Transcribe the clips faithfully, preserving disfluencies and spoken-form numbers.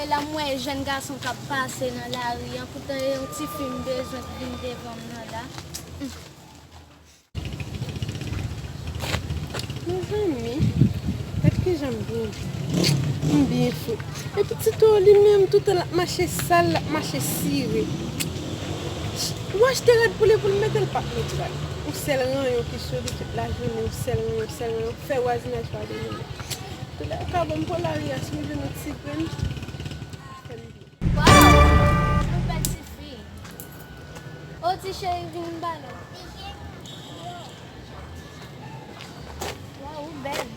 La m wè jèn gason k ap pase nan lari an, poutan e yon tifi m bezwen k vin devan m nan la. Mezanmi, gad kijan m byen. M byen fout. Epi Tito li menm, toutan l ap mache sal, l ap mache sire. Ou achte rad pou li, pou l mete, l p ap mete rad. Yon sèl ranyon ki sou li tout lajounen, yon sèl ranyon, yon sèl ranyon, fè vwazinaj pa vin. Toutan ou ka ban m po lari a, si m jwenn yon ti grenn, fè m byen. Waw, yon bèl tifi. O ti cheri, vin m pale w. Waw, ou bèl.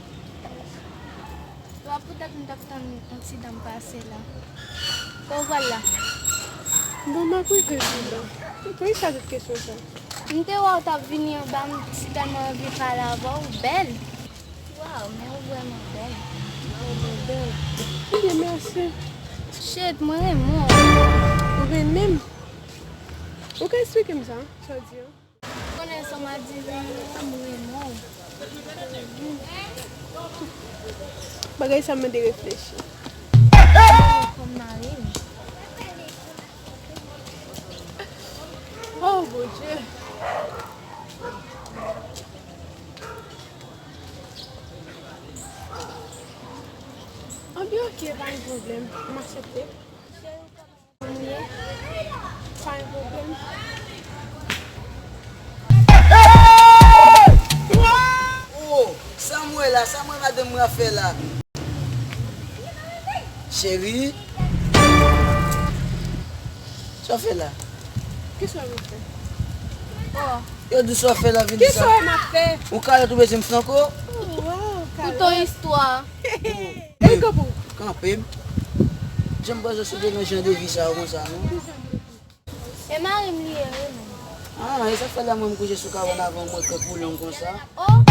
Waw, poutèt m t ap tann yon ti dam pase la. Kote w pral la? Bon, m ap rive vin la. Poukisa tout kesyon sa? M te wè w t ap vini anba, m sitèlman anvi pale avè w, ou bèl. Waw, men ou vrèman bèl. Waw, mwen bèl. Ebyen, mèsi. Shit, mwen renmen w. Ou renmen m? Ou ka eksplike m sa, sa w di an? Konnen sa m ap di, mwen renmen w. Bagay sa mande reflechi. Kòm mari m. Oh, Bondye. Anbyen, oke, pa gen pwoblèm. M aksepte. Pa gen pwoblèm. Oh, sa m wè la, sa m wè madanm mwen ap fè la. Cheri, sa w fè la? Kisa w fè? Oh. Yo di sa w fè la, vin di sa. Kisa w ap fè? Ou kalòt ou bezwen m franko? Oh, wow, kalòt. Pou ton istwa. E kanpe w. Kanpe m. Janm panse sou de nan jan de vi sa yo konsa, non? E mari m li ye, wi, menm. Ah, e sa k fè la mwen m kouche sou kabann avè w, mwen kwè pou long konsa. Oh!